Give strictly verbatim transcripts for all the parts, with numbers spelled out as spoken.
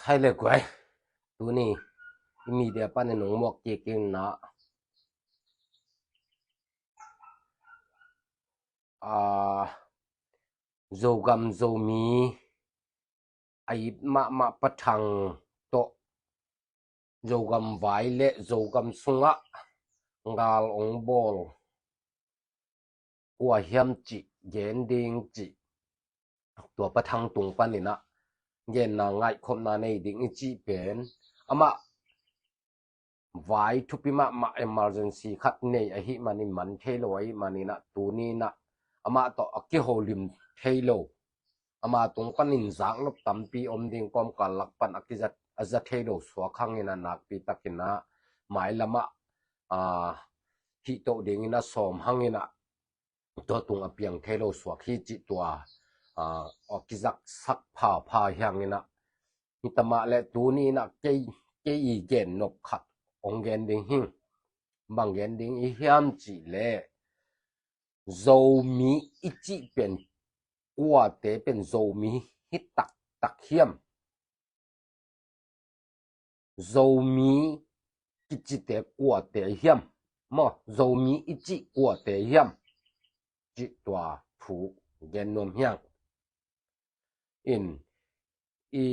Khai le guai, tuni i media panin hong muak kik ing na, ah, Zogam Zomi a it mahmah Pa Thang tawh Zogam vai le Zogam sungah gal hong bawl kua hiam cih gen ding cih, tua Pa Thang tung panin ah genna ngaihkhopna nei ding i cih pen, amah vai thupi mahmah emergency khat nei ahih manin man thei lo ahih manin ah tuni in ah amah tawh a kiholim thei lo, ama tung panin zaknop tampi om ding, kawmkal lak pan a kiza, a za thei lo suak hangin ah nakpi takin ah mailam ah, ah, hih toh dingin a sawm hangin ah tua tung a piang thei lo suak hi cih tua, ah, a kizaksak phapha hi hangin ah, hi tamah le tuni in ah kei, kei i gen nop khat hong gen ding hi. Bang gen ding i hiam cih le, Zomi i cih pen kuate pen Zomi hi taktak hiam? Zomi kicite kuate hiam? Maw, Zomi i cih kuate hiam? Cih tua thu gen nuam hi hang. In, i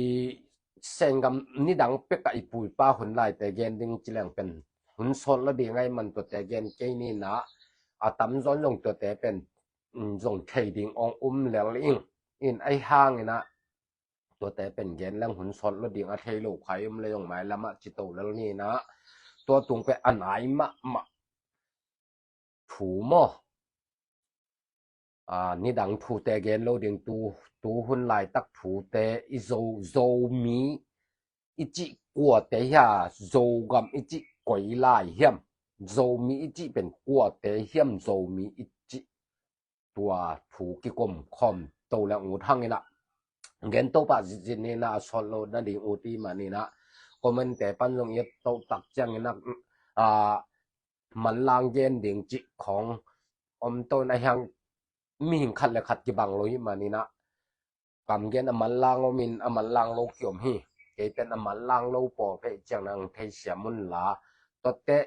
senggam nidang pek ah i pu i pa hun laite gen ding ci leng pen hun sawt lo ding ahih man tuate gen kei ni in ah, a tamzaw in zong tuate pen, mm, zong thei ding hong um lel ing. In, ahi hangin ah tuate pen gen leng hun sawt lo ding a thei lo kha i om le zong mailam ah ci to lel ni in ah, tua tung pen a nai mahmah thu maw? Ah, nidang thute gen lo ding, tu, tu hun laitak thute i Zo, Zomi i cih kuate hia, Zogam i cih koi lai hiam? Zomi i cih pen kuate hiam, Zomi i cih? Tua thu kikom khawm to le ut hangin ah, gen to pah zitzit ni in ah, a sawt lo nading ut i hih manin ah comment-te pan zong i et to tak ciangin ah, ah, manlang gen ding cih khawng om to in ah, hiang mihing khat le khat kibang lo i hih manin ah, kam gen a manlang om in a manlang lo kiom hi. Kei pen a manlang lo pawl pei ciang nang theisiam un la. Tuate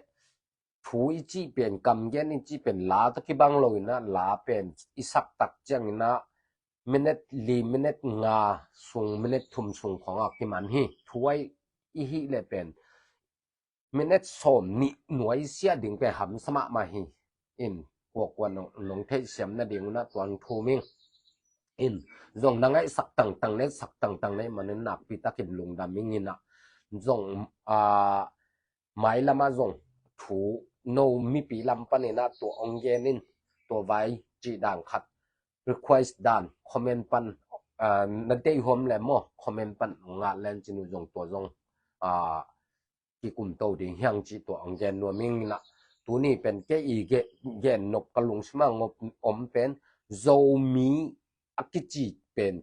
thu i cih pen, kam gen i cih pen la tawh kibang lo in ah, la pen i sak tak ciangin ah minute li, minute nga sung, minute thum sung khawng ah kiman hi. Thu ahi i hih le pen minute sawm nih nuaisiah ding pen hamsa mahmah hi. In, kuakua nong, nong theihsiam nading un ah tua hong thum ing. In, zong na ngaihsak tangtang, na etsak tangtang na hih manin nakpi takin lungdam ing in ah, zong, ah, mailam ah zong thu no mipi lam panin ah tua hong gen in, tua vai cih dan khat request dan comment pan, ah, na deih hiam le maw, comment pan ngat len cin uh zong tua zong, ah, kikum to ding hi hang cih tua hong gen nuam ing in ah, tuni pen kei i ge, gen nop ka lungsim ah ngop om pen, Zomi a kici pen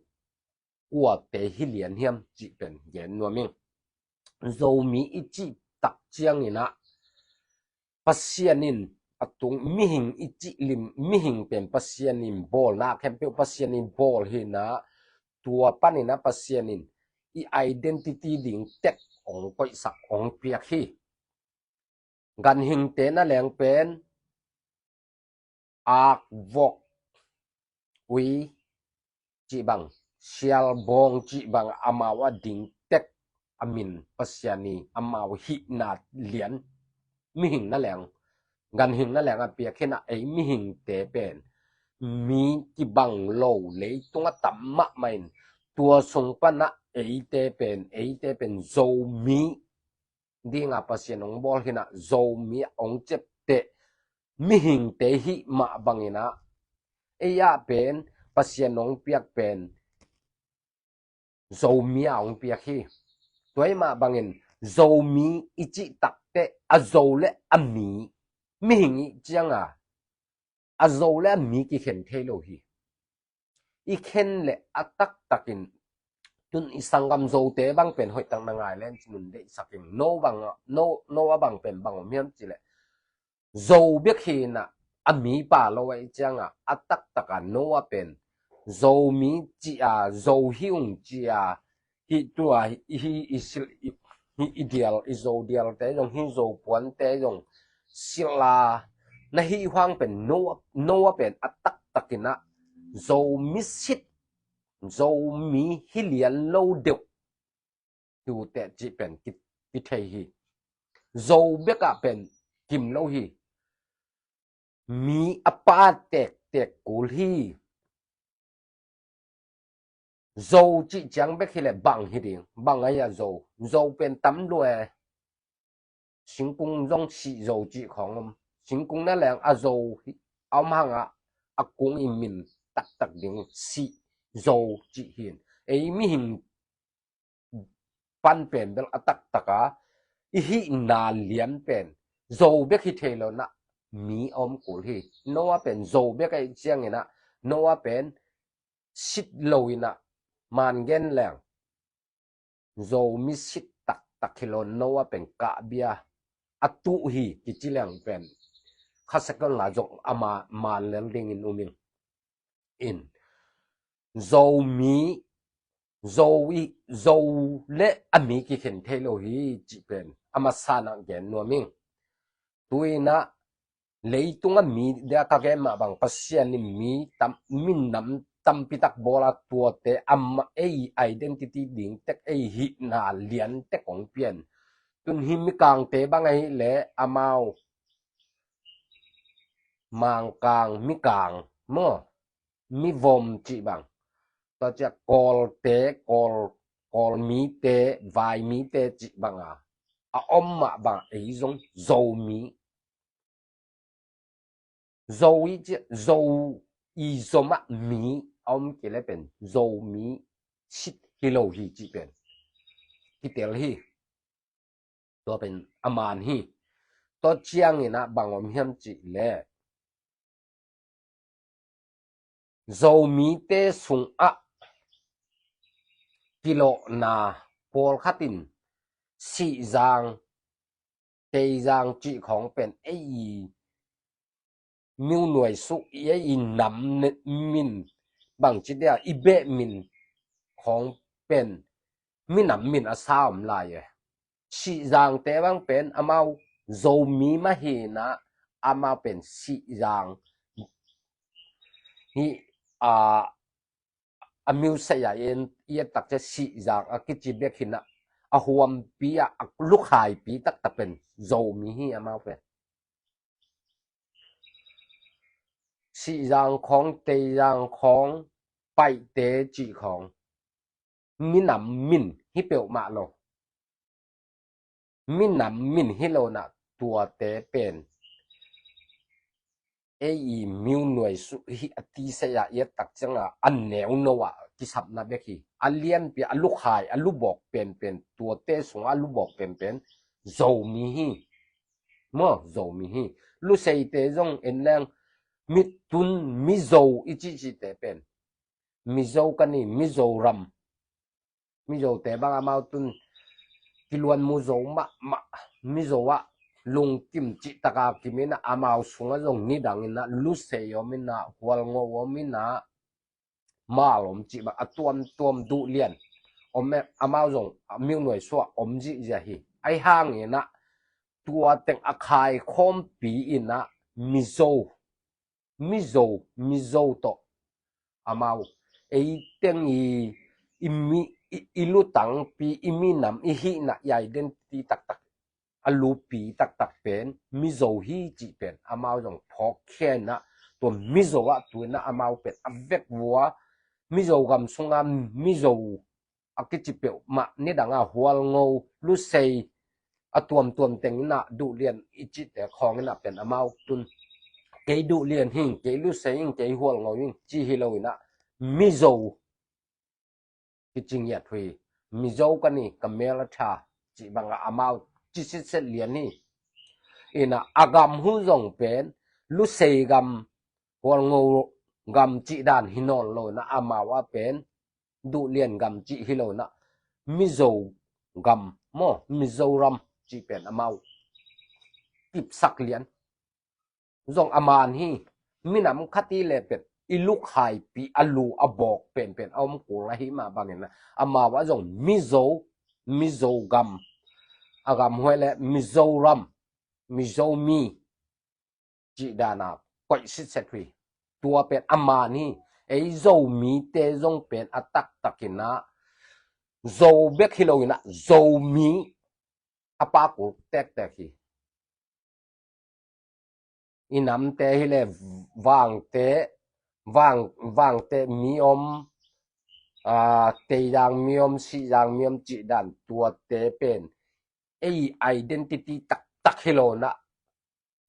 kuate hi lian hiam cih pen gen nuam ing. Zomi i cih tak ciangin ah, Pasian in a tung mihing i cih lim, mihing pen Pasian in bawlna khempeuh Pasian in bawl hi in ah, tua panin ah Pasian in i identity ding tek hong koihsak, hong piak hi. Ganhingte na leng pen ak, vok, ui cih bang, sial, bawng cih bang, amau a ding tek a min Pasian i amau hihna lian, mihing na leng, ganhing na leng a piak hi in ah, ei mihingte pen mi kibang lo leitung a tam mahmah in, tua sung pan ah eite pen, eite pen Zomi ding a Pasian hong bawl hi in ah, Zomi hong ciapteh mihingte hih mah bangin ah, ei ah pen Pasian hong piak pen Zomi a hong piak hi. Tua hih mah bangin Zomi i cih tak teh a Zo le a mi, mihing i cih ciang a, a Zo le a mi kikhen thei lo hi. I khen le a taktakin, tun i sanggam Zote bang pen hoih tak na ngai len cin un deihsak ing. No bang, no, no a bang pen bang om hiam cih leh, Zo bek hi in ah, a mipa lo ahih ciang a, a taktak a no a pen Zomi ci a, Zo hi ung ci a, Hih tua i, i, i, sil, i, i, i dial, i Zo dialte zong, hih Zo puante zong, sila na hih huang pen Noah, Noah pen a taktakin ah Zo mi sit, Zo mi hi lian lo deuh hi uh teh cih pen ki, kithei hi. Zo bekah pen kim lo hi. Mi a pa tektek kul hi. Zo cih ciang bek hileh bang hi ding, bang ahi a Zo. Zo pen tam lua e. Singkung zong sih zo cih khawng om. Singkung na leng a zo hi, a om hangah a kung i min taktak ding sih zo cih hin. Ei mihing pan pen bel a taktak a, i hihna lian pen Zo bek hi thei lo nah mi a om kul hi. Noah pen Zo bek ahi ciangin ah, Noah pen sit lo in ah, man gen leng Zo mi sit taktak hi lo, Noah pen kahbia a tuh hi kici leng pen kha second la zong a ma, man lel dingin um ing. In Zo mi, Zo i, Zo le a mi kikhen thei lo hi cih pen a masa nah gen nuam ing. Tu in ah leitung a mi dia ka gen mah bang Pasian in mi tam, minam tampi tak bawl a, tuate amah ei identity ding tek, ei hihna lian tek hong pian. Tun hih Mikangte bang ahih leh amau Mangkang, Mikang maw, Mivom cih bang. Tua ciang Kawlte, Kawl, Kawl mite, Vai mite cih bang a, a om mah bang ei zong Zo mi. Zo i ci, Zo i zom ah mi a om kei leh pen Zo mi sit hi lo hi cih pen kitel hi. Tua pen a man hi. Tua ciangin ah bang om hiam cih leh Zomite sungah kilawhna pawlkhat in Sihzang, Teizang cih khawng pen ei i miunuai suh, i ei i nam min bangci dia i beh min khawng pen minam min a sa om lai e. Sihzangte bang pen amau Zomi mah hi in ah, amau pen Sihzang hi a, a miusei a i et tak ciang Sihzang a kici bek hi in ah, a huampi a, a lukhaipi taktak pen Zomi hi amau pen. Sihzang khawng, Teizang khawng, Paihte cih khawng minam min hi peuhmah lo. Minam min hi lo in ah tuate pen ei i miunuai suh hi a, tisei a i et tak ciang a, a neuno a kisapna bek hi. A lianpi a lukhai, a lubawk penpen, tuate sungah a lubawk penpen Zomi hi. Maw, Zomi hi. Luseite zong en leng, mi tun, Mizo i cihcihte pen Mizo ka ni, Mizoram. Mizote bang amau tun kiluan mu zo mahmah, Mizo ah lungkim cih tak a kim in ah, amau sungah zong nidang in ah Lusei om in ah, Hualngo om in ah, Mal om cih bang a tuamtuam duh lian om e. Amau zong a miunuai suh a om zihziah hi. Ahi hangin ah tua teng a khaikhawmpi in ah Mizo, Mizo, Mizo tawh amau ei teng i, i mi, i, i lutangpi, i minam, i hihna, i identity taktak, a lupi taktak pen Mizo hi cih pen amau zong phawkkhia in ah, tua Mizo ah tu in ah amau pen a vekvua Mizo gam sungah Mizo a kici peuhmah, nidang a Hualngo, Lusei, a tuamtuam teng in ah Duhlian i cihte khawng in ah pen amau tun kei Duhlian hing, kei Lusei hing, kei Hualngo hing ci hi lo in ah Mizo kici ngiat uh hi. Mizo ka ni, ka mel a tha cih bang a amau ci sitset lian hi. In ah a gam hu zong pen Lusei gam, Hualngo gam cih dan hi nawn lo in ah amau a pen Duhlian gam cih hi lo in ah Mizo gam maw, Mizoram cih pen amau kipsak lian zong a man hi. Minam khat i leh pen i lukhaipi a lu a bawk penpen a om kul ahi mah bangin amau ah zong Mizo, Mizo gam, a gam huai le Mizoram, Mizomi cih dana koih sitset uh hi. Tua pen a man hi. Ei Zomite zong pen a taktakin ah Zo bek hi loin ah Zomi a pakul tektek hi. I namte hi le Vangte, Vang, Vangte mi om, a, Teidang mi om, Sihdang mi om cih dan tuate pen ei identity taktak hi loin ah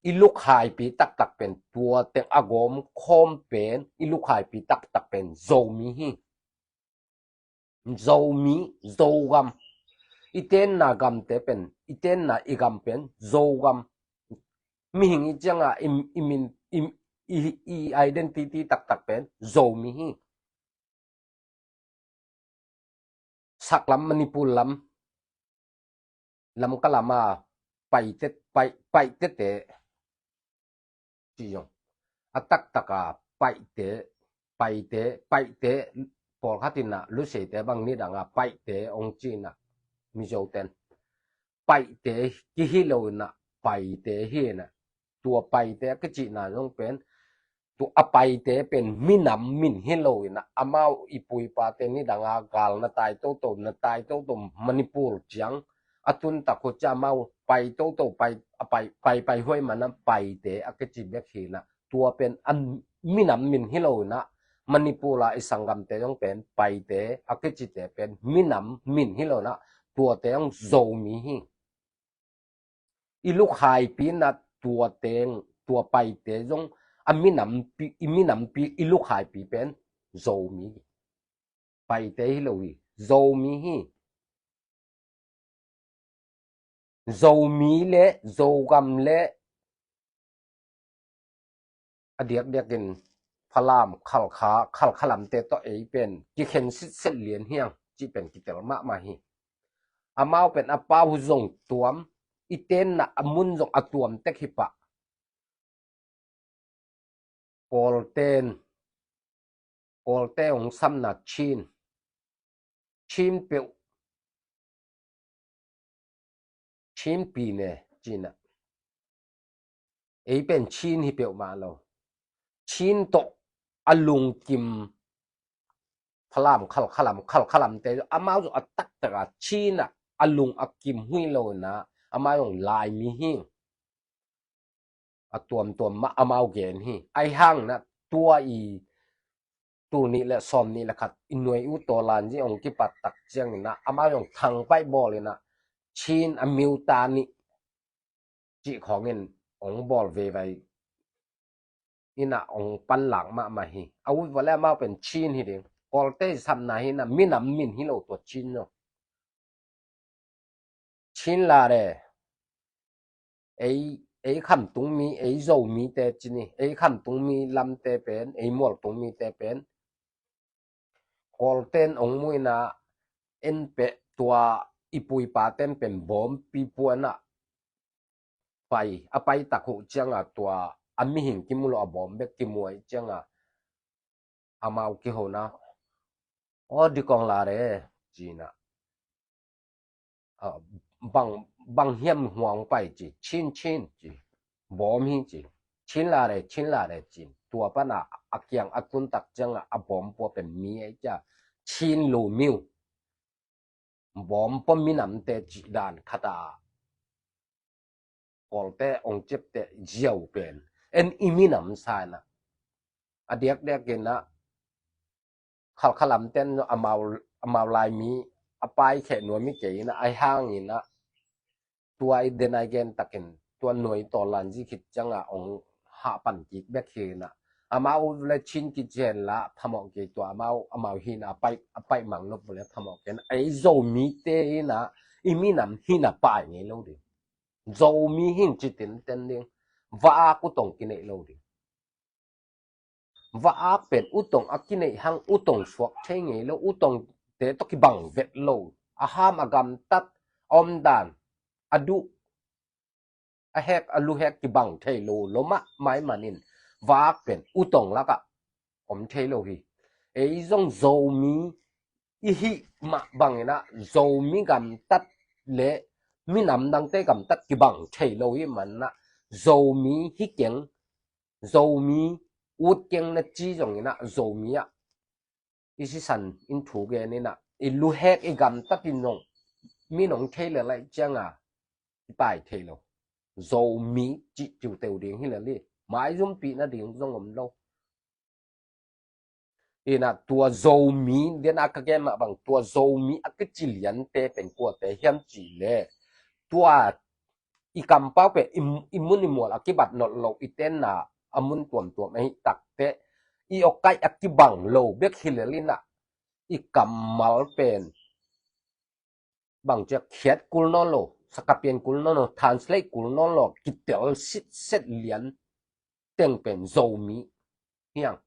i lukhaipi taktak pen tua teng a gawm khawm pen i lukhaipi taktak pen Zomi hi. Zomi, Zogam. I tenna gamte pen, i tenna i gam pen Zogam. Mihing i cianga i, i min, i, i, i identity taktak pen Zomi hi. Saklam, Manipur lam, Lamka lama Paite, Pai, Paitete ci zong a taktaka Paite, Paite, Paite, pawlkhat in ah Luseite bang nidanga Paite ong ci in ah Mizoten Paite kihi loin ah Paite hi in ah, tua Paite a kicihna zong pen tua a Paite pen minam min hi loin ah amau i pu i pate nidanga gal na tai toto, na tai toto Manipur ciang a tuntak uh ciang amau Pai toto, Pai, a Pai, Pai, Pai huai mana Paite a kici bek hi in ah tua pen a minam min hi loin ah Manipur a i sanggamte zong pen Paite a kicite pen minam min hi loin ah tuate zong Zomi hi. I lukhaipi in ah tua teng, tua Paite zong a minampi, i minampi, i lukhaipi pen Zomi hi. Paite hi lo hi, Zomi hi. Zomi le, Zogam le, a diakdiakin Falam, Khalkha, Khalkha lamte tawh ei pen kikhen sitset lian hiang cih pen kitel mahmah hi. Amau pen a pau zong tuam, i tenna a mun zong a tuam tek hi pah. Kawlten, Kawlte hong samna Chin, Chin peuh, Chin pi ne ci in ah. Ei pen Chin hi peuhmah lo. Chin tawh a lungkim Falam, Khalkha lam, Khalkha lamte amau zong a taktaka Chin ah a lung a kim hi loin ah amau zong Laimi hi. A tuamtuam mah amau gen hi. Ahi hangin ah tua i tul nih le sawm nih le khat i nuai uh tawlanzi ong kipat tak ciangin ah amau zong thangpaih bawlin ah Chin a miuta nih cih khawngin ong bawl veivai in ah ong panlak mahmah hi. A ut vale amau pen Chin hi ding. Kawlte i samna hi in ah minam min hi lo tua Chin zong. Chin lare, ei, ei khamtungmi, ei Zomite ci ni, ei khamtungmi lamte pen, ei mualtungmite pen Kawlten ong muh in ah en peh tua i pu i paten pen bawmpi puan ah pai, a pai tak uh cianga tua a mihing kimu lo a bawm bek kimuai cianga amau kihona. Aw, dikong lare ci in ah, a, bang, bang hiam huang pai ci, Chin, Chin ci, bawm hi ci, Chin lare, Chin lare ci in. Tua pana a kiang a tuntak cianga a bawm pua pen mi ei cia, Chin lu miu. Bawm pua minamte cih dan khata Kawlte ong ciapte ziau pen en i minam sa in ah. A diakdiakin ah Khalkha lamten amau, amau Laimi a paikheh nuam hi kei in ah, ahi hangin ah tua i den a i gen takin tua nuai tawlanzi khit cianga ong hahpan kik bek hi in ah. Amau le Chin kici hen la phamawh kei tua amau, amau hi in ah a paih, a paih mang nop le phamawh kei in ah. Ei Zomite in ah i minam hi in ah pai ngei lo ding. Zomi hi in ci tinten ding. Va-ak utong kineih lo ding. Va-ak pen utong a kineih hang utong suak thei ngei lo, utongte tawh kibang vet lo. A ham a gamtat a omdan, a duh a hek a luhek kibang thei lo lo mahmah ahih manin va-ak pen utong lakah om thei lo hi. Ei zong Zomi i hih mah bangin ah Zomi gamtat le minam dangte gamtat kibang thei lo hi man ah Zomi hi keng, Zomi ut keng na ci zongin ah Zomi ah i sisan in thu genin ah i luhek i gamtat in zong mi nong thei le laih cianga i pai thei lo. Zomi cih ciuteu ding hi le li, maizumpi nading zong om lo. Ina tua Zomi, den a ka gen mah bang, tua Zomi a kici liante pen kuate hiam cih le, tua i kampau pen i, i mun i mual a kibat nolh lo, i tenna a mun tuamtuam ahi takte, i awkaih a kibang lo bek hi lel ina, i kammal pen bang ciak khiat kul nawn lo, sakapian kul nawn lo, translate kul nawn lo, kitel sitset lian teng pen Zomi hiang.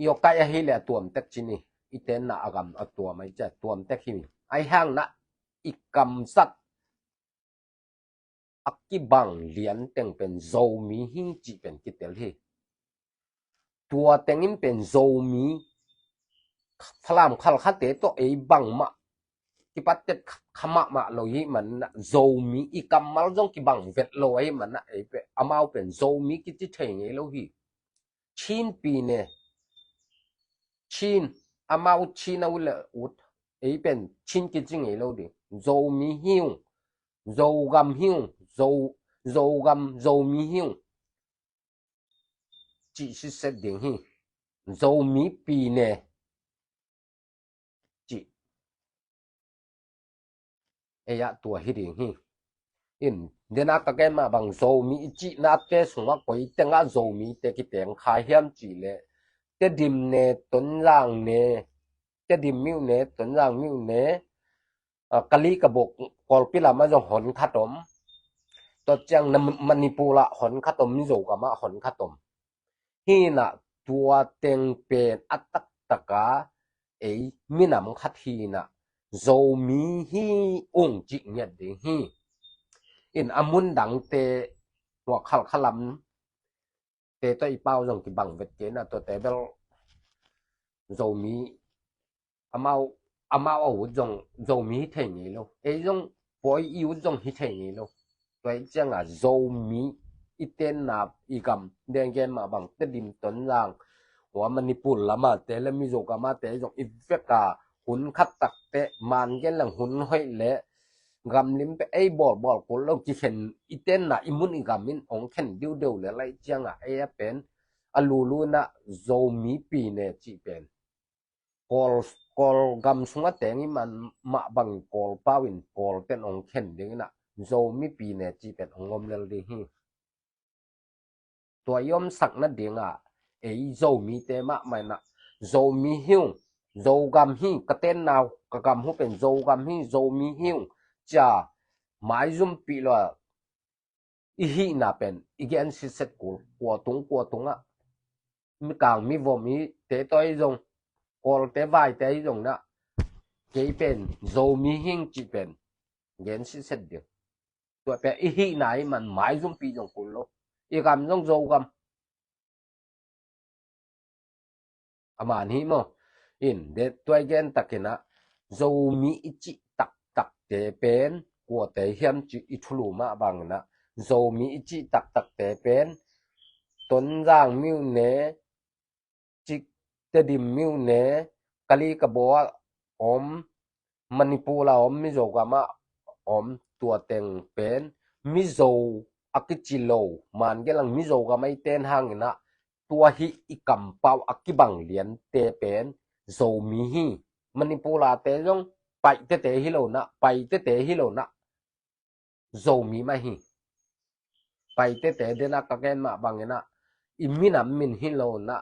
I awkaih ahi le a tuamtek cini, i tenna a gam a tuam ahi cia tuamtek hi. Ahi hang na i kamsat a kibang lian teng pen Zomi hi cih pen kitel hi. Tua tengin pen Zomi Falam Khalkhate tawh ei bangmah kipattet kha mahmah lo hi man na, Zomi i kammal zong kibang vet lo ahi man na, ei pen amau pen Zomi kici thei ngei lo hi. Chin pi ne, Chin, amau Chin a ut le ut, ei pen Chin kici ngei lo ding. Zomi hi ung, Zogam hi ung, Zo, Zogam, Zomi hi ung cih sitset ding hi. Zomi pi ne cih ei ah tua hi ding hi. In, den a ka gen mah bang Zomi i cihnate sungah koi tengah Zomite kiteng kha hiam cih le, Tedim ne, Tonzang ne, Tedim miu ne, Tonzang miu ne, a, Kali Kabok Kawlpi lamah zong hon khat om. Tua ciang na Manipur ah hon khat om, Mizoram ah hon khat om. Hi na tua teng pen a taktaka ei minam khat hi na Zomi hi ung cih ngiat ding hi. In a mun dangte hua Khalkha lam te tawh i pau zong kibang vet kei na, tuate bel Zomi amau, amau a ut zong Zomi hi thei ngei lo. Ei zong pawi i ut zong hi thei ngei lo. Tua hi cianga Zomi i tenna i gam, den gen mah bang Tedim, Tonzang, hua Manipur lamate le Mizoram ate zong i veka hun khat takte man gen lang hun hoih le gamlim pe ei bawlbawl kul lo kikhen i tenna i mun i gam in ong khen diudeu le laih cianga ei a pen a lulu na Zomi pi ne cih pen Kawl, Kawl gam sungah teng i man mah bangin Kawl pau in Kawl ten ong khen ding ina Zomi pi ne cih pen ong om lel ding hi. Tua i omsak nadinga ei Zomite mahmah ina Zomi hi ung, Zogam hi, ka tenna ka gam hu pen Zogam hi, Zomi hi ung cia maizumpi lo a i hihna pen i gen sitset kul, kua tung kua tungah, Mikang Mivom i te tawh i zong, Kawlte Vaite i zong na, kei pen Zomi hi ung cih pen gen sitset ding. Tua pen i hihna i man maizumpi zong kul lo. I gam zong Zogam. A man hi maw? In, de tuai gen takin ah Zomi i cih taktakte pen kuate hiam cih i thulu mah bangin ah Zomi i cih taktakte pen Tonzang miu ne, cik Tedim miu ne, Kali Kabaw ah om, Manipur ah om, Mizoram ah om, tua teng pen Mizo a kici lo, man gelang Mizoram a i ten hangin ah tua hi i kampau a kibang liante pen Zomi hi. Manipur ate zong Paitete hi lo na, Paitete hi lo na, Zomi mah hi. Paitete den a ka gen mah bangin ah i minam min hi lo na,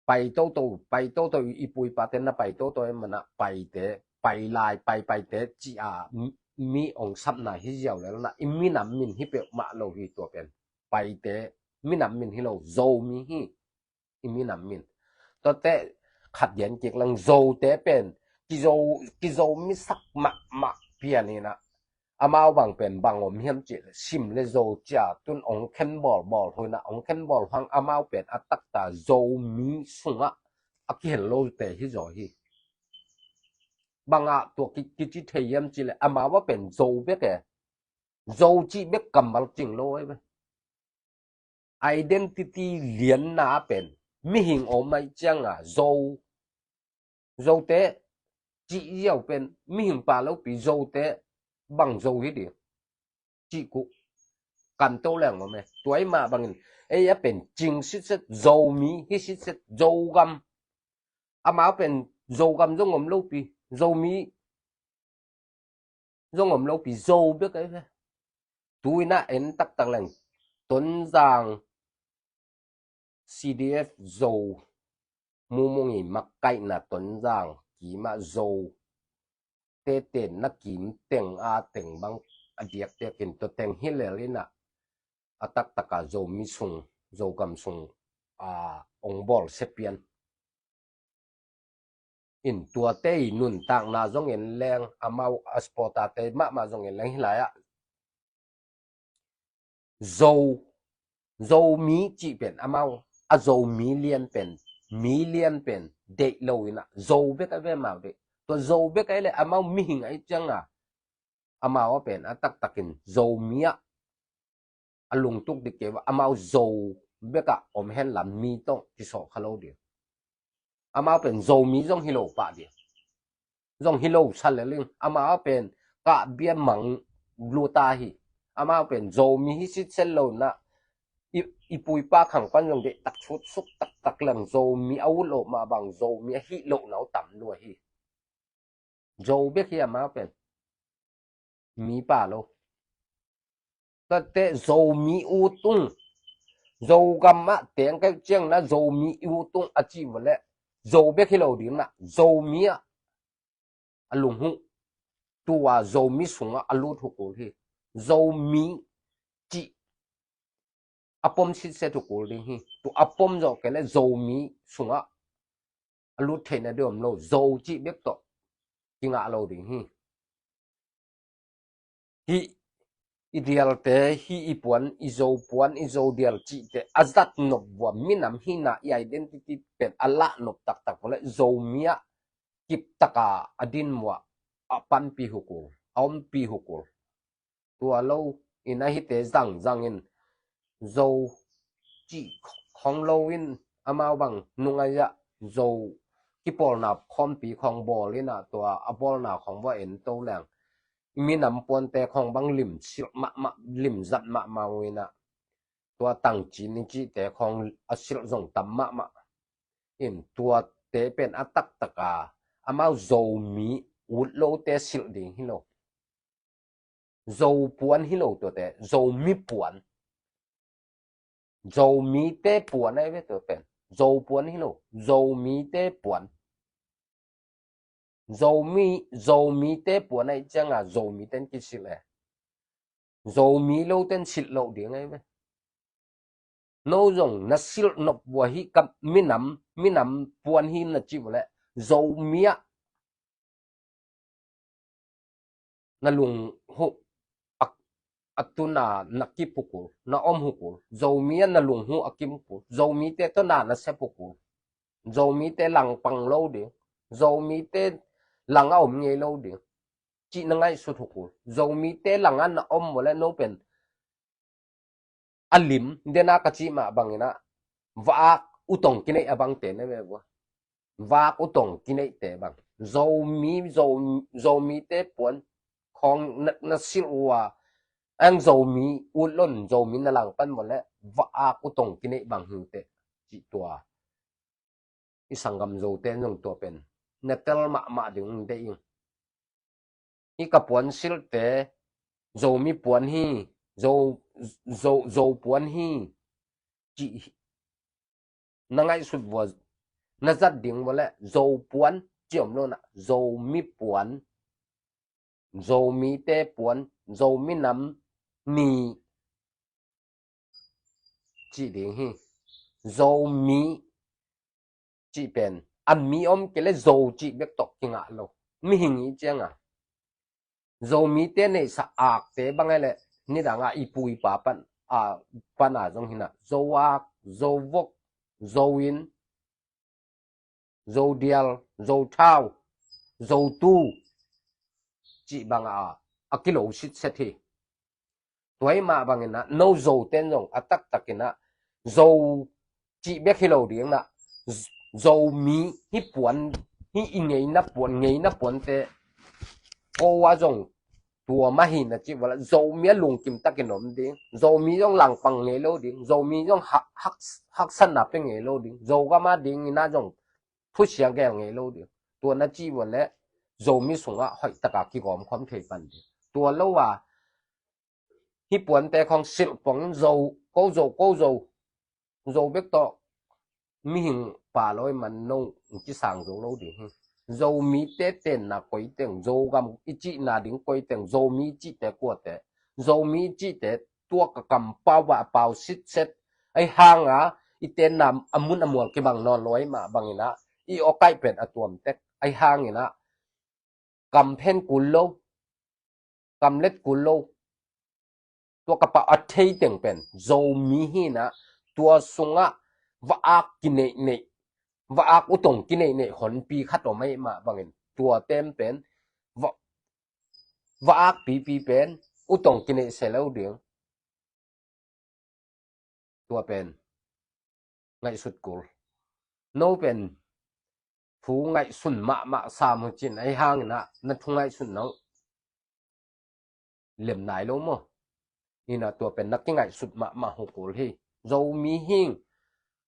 Pai toto, Pai toto, i pu i pa ten na Pai toto e mana Paite, Pai lai, Pai Paite ci a mi ong sapna hi ziau le na, i minam min hi peuhmah lo hi tua pen. Paite minam min hi lo, Zomi hi i minam min. Tuate khat gen kik lang, Zote pen kizo, kizo misak mahmah pian hi na. amau bang pen bang om hiam cih leh Sim le Zo cia tun ong khen bawlbawl, hoina ong khen bawl hang amau pen a taktak Zomi sungah a kihel lote hi zaw hi. Bangah tua ki, kici thei hiam cih leh amau a pen Zo bek e. Zo cih bek kammal cing lo e. Identity lianna pen mihing om aih cianga Zo, Zote cih ziau pen mihing pa lopi Zote bang Zo hi ding cih kuh kan to leng om e. Tua i mah bangin ei a pen cing sitset, Zomi hi sitset, Zogam. Amau pen Zogam zong om lopi, Zomi zong om lopi, Zo bek ahi ve. Tuina en taktak leng Tonzang C D F Zo mumung i makaihna Tonzang kima Zo tete na kim teng a teng bang a diakdiakin tua teng hi lel ina a taktaka Zomi sung, Zogam sung a ong bawl sepian in tuate i nuntakna zong en leng, amau a supporter-te mahmah zong en leng hi lai-ah Zo, Zomi cih pen amau a Zomi lian pen, mi lian pen deih lo ina Zo bek a ve amau deih. Tua Zo bek a i le amau mihing a i cianga amau a pen a taktakin Zomi ah a lungtuk dik kei va, amau Zo bekah om hen lam mi tawh kisawh kha lo ding. Amau pen Zomi zong hi lo pah ding. Zong hi lo sa le ling. Amau pen kah bia mang luta hi. Amau pen Zomi hi sitset lo na i, i puipa khang pan zong deih tak sut suk taktak leng Zomi a ut lo mah bang Zomi a hih lo na uh tam lua hi. Zo bek hi amau pen. Mi pa lo. Tate Zomi utung. Zogam ah teng kei ciang na Zomi utung a ci vale. Zo bek hi lo ding na. Zomi ah a lunghu. Tua Zomi sungah a lut hukul hi. Zomi ci a pom sitset hukul ding hi. Tu a pom zawh kei le Zomi sungah a lut theihna deuh om lo, Zo cih bek tawh kingah lo ding hi. Hih i dialte, hih i puan, i Zo puan, i Zo dial cihte a zat nop vua minam hina i identity pen a lah nop taktak vua le Zomi ah kiptaka a din vua a panpi hukul, a ompi hukul. Tua lo in a hite zangzang in Zo cih khong lo in amau bang nungai ah Zo kipawlna khawmpi khong bawl in ah tua a bawlna khong va en to leng minam puante khong bang lim silh mahmah, lim zat mahmah uh in ah tua tangci ni cihte khong a silh zong tam mahmah in tuate pen a taktaka amau Zomi ut lote silh ding hi lo. Zo puan hi lo tuate, Zomi puan. Zomite puan ahi ve tua pen. Zo puan hi lo, Zomite puan. Zomi, Zomite puan ahi cianga Zomite in kisilh e. Zomi lote in silh loh ding ahi ve. No zong na silh nop vua hi ka minam, minam puan hi na ci vua le Zomi ah na lunghu a, a tuna na kip hukul, na om hukul. Zomi ah na lunghu a kim hukul. Zomite tawh na na sep hukul. Zomite langpang lo ding. Zomite lang a om ngei lo ding. Cih na ngaihsut hukul. Zomite langah na om vua le no pen a lim, dena ka cih mah bangin ah vaak utong kineih a bangte na ve vua. Vaak utong kineihte bang. Zomi, Zo, Zomite puan khong na, na silh uh a, ang Zomi ut lo in Zomi na langpan vua le vaak utong kineih bang hi uh teh. Cih tua i sanggam Zote in zong tua pen na tel mahmah ding ung deih ing. Hih ka puan silhte Zomi puan hi, Zo, Zo, Zo puan hi cih na ngaihsut vua, na zat ding vua le Zo puan ci om lo na, Zomi puan, Zomite puan, Zomi nam ni cih ding hi. Zomi cih pen an mi om kei le Zo cih bek tawh kingah lo. Mihing i cianga Zomite neihsa akte bang e le, nidang a i pu i pa pan a, pan a zong hi na, Zo ak, Zo vok, Zo inn, Zo dial, Zo thau, Zo tu cih bang a, a kilo sitset hi. Tua i mah bangin ah, no Zo ten zong a taktakin ah, Zo cih bek hi lo ding na, Zomi hi puan, hi i ngeina puan, ngeina puante, ko a zong tua mah hi na cih vala, Zomi a lungkim takin om ding, Zomi zong langpang ngei lo ding, Zomi zong hak, hak, haksatna pe ngei lo ding, Zogam a ding ina zong thusia gel ngei lo ding. Tua na cih vala, Zomi sungah hoih taka kigawm khawm thei pan ding. Tua lo a, hi puante khong silh pong Zo, ko Zo, ko Zo, Zo bek tawh mihing pa lawi man no, kisang zo lo ding hi. Zomite tenna koi teng, Zogam i cihna ding koi teng, Zomi i cihte kuate, Zomi i cihte tua ka kampau ah a pau sitset, ahi hanga i tenna a mun a mual kibang nawn lo ahi mah bangin ah, i awkaih pen a tuam tek, ahi hangin ah, kam phen kul lo, kam let kul lo. Tua ka pau a thei teng pen Zomi hi na, tua sungah va-ak kineihneih, va-ak utong kineihneih honpi khat om ahi mah bangin, tua tem pen va, va-ak pipi pen utong kineih se lo ding. Tua pen ngaihsut kul. No pen thu ngaihsun mahmah sam uh cin, ahi hangin ah na thu ngaihsun nang lem nai lo maw? Ina tua pen na kingaihsut mahmah uh kul hi. Zomi hing,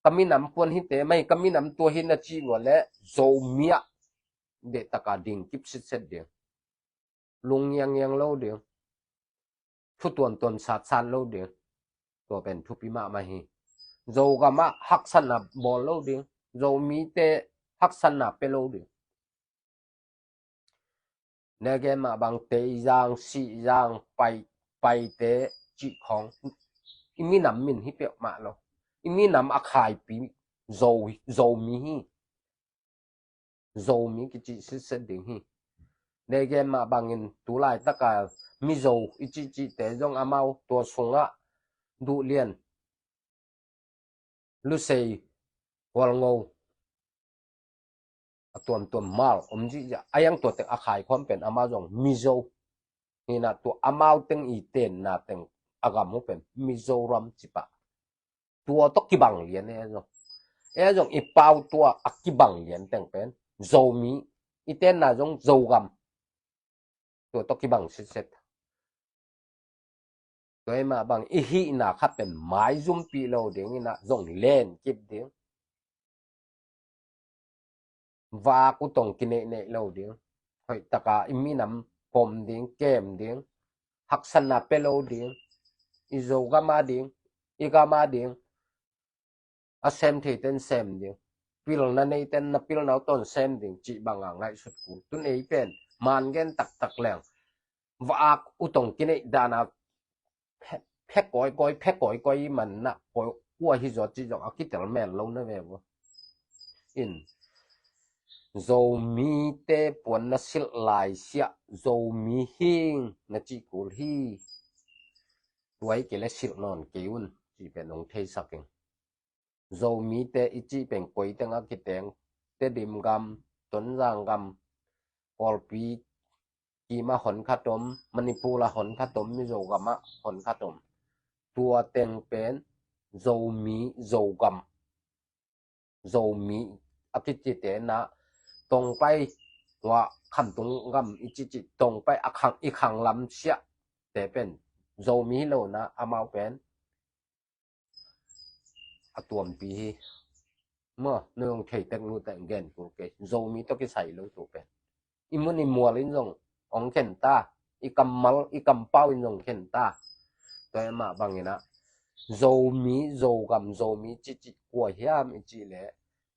ka minam puan hite mai, ka minam tua hi na cih vala, Zomi ah dehtaka ding kip sitset ding. Lung ngiangngiang lo ding, thu tuantuan satsan lo ding. Tua pen thupi mahmah hi. Zogam ah haksatna bawl lo ding, Zomite haksatna pe lo ding. Nege mah bang Teizang, Sihzang, Pai, Paite cih khong i minam min hi peuhmah lo. I minam a khaipi Zo, Zomi hi. Zomi kici sitset ding hi. Nege mah bangin tu laitaka Mizo i cihcihte zong amau tua sungah Duhlian, Lusei, Hualngo, a tuamtuam mal om zihziah, a yang tua teng a khaikhawm pen amau zong Mizo. Hina tua amau teng i tenna teng a gam uh pen Mizoram cipah. Tua tawh kibang lian e zong. E zong i pau tua a kibang lian teng pen Zomi, i tenna zong Zogam. Tua tawh kibang sitset. Tua i mah bang i hihna khat pen maizumpi lo ding ina zong len kip ding. Vak utong kineihneih lo ding. Hoihtaka i minam pom ding, kem ding. Haksatna pe lo ding. I Zogam a ding, i gam a ding. A sem theiten sem ding. Pilna neiten na pilna uh tawn sem ding cih banga ngaihsut kul. Tun ei pen man gen taktak leng, va-ak utong kineih dana phe, phe kawikawi, phe kawikawi i manna kua hi zaw cih zong a kitel mel lo na ve uh. In Zomite puan na silh lai siah Zomi hing na cih kul hi. Tua i kei le silh nawn kei un cih pen hong theisak ing. Zomite i cih pen koi teng a kiteng, Tedim gam, Tonzang gam, Kawlpi kima hon khat om, Manipur a hon khat om, Mizo gam a hon khat om. Tua teng pen Zomi, Zogam, Zomi a kicite na, Tongpai tua Khamtung gam i cihcih, Tongpai a khang, i khang lam siah te pen Zomi hi lo na, amau pen a tuampi hi. Maw, nung thei tek nu tek gen kul kei. Zomi tawh kisai lo tu pen. I mun i mual in zong hong khen ta. I kammal, i kampau in zong khen ta. Tua i mah bangin ah Zomi, Zogam, Zomi cihcih kua hiam i cih leh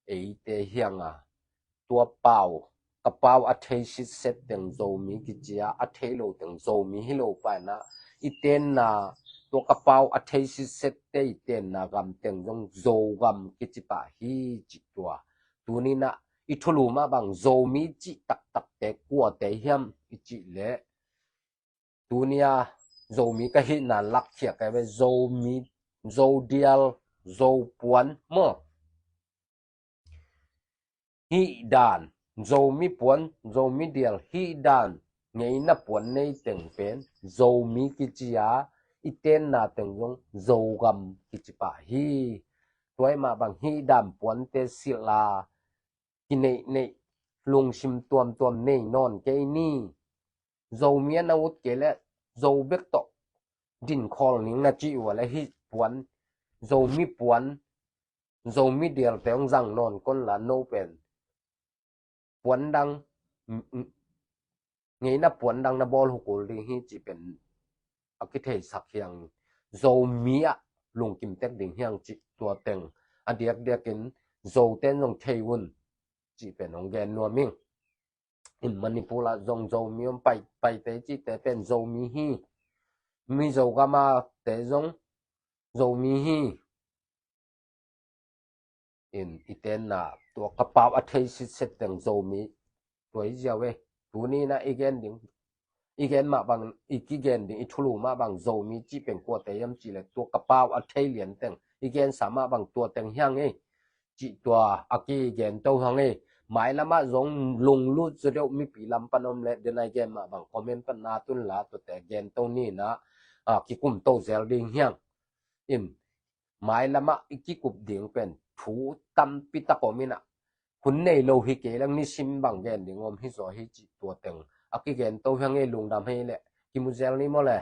eite hianga tua pau, ka pau a thei sitset teng Zomi kici a, a thei lo teng Zomi hi lo paina, i tenna, tua ka pau a thei sitset te i tenna gam teng zong Zogam kici pah hi cih tua. Tuninah i thulu mah bang Zomi cih taktakte kuate hiam i cih leh Tunia Zomi ka hihna lakkhiak ka ve, Zomi, Zodial, Zopuan maw. Hihdan, Zomi puan, Zomi dial, hihdan, ngeina puan nei teng pen Zomi kici a, i tenna teng zong Zogam kici pah hi. Tua ahih mah bang hihdan puante silh a, kineihneih, lungsim tuamtuam nei nawn kei ni. Zomi a na ut kei leh Zo bek tawh dinkhawl ning na cih uh a leh hih puan, Zomi puan, Zomi dialte hong zang nawn kon la, no pen puan dang, ngeina puan dang na bawl hukul ding hi cih pen a kitheisak hi hang. Zomi ah lungkim tek ding hi hang cih tua teng a diakdiakin Zoten zong thei un cih pen hong gen nuam ing. In Manipur ah zong Zomi om, Pai, Paite cihte pen Zomi hi. Mizo gam a te zong Zomi hi. In i tenna tua ka pau a thei sitset teng Zomi tua hi ziau e. Tuni na i gen ding, i gen mah bang, i kigen ding, i thulu mah bang Zomi cih pen kuate hiam cih leh tua ka pau a thei lian teng i gensa mah bang tua teng hi hang e. Cih tua a kigen to hi hang e. Mailam ah zong lunglut zaw deuh mipi lam pan om leh den a i gen mah bang comment pan na tun la tuate gen to ni na, a, kikum to zel ding hi hang. In mailam ah i kikup ding pen thu tampi tak om in ah, hun nei lo hi kei leng nisim bang gen ding om hi zaw hi cih tua teng a kigen to hi hang e. Lungdam hi leh kimu zel ni maw le.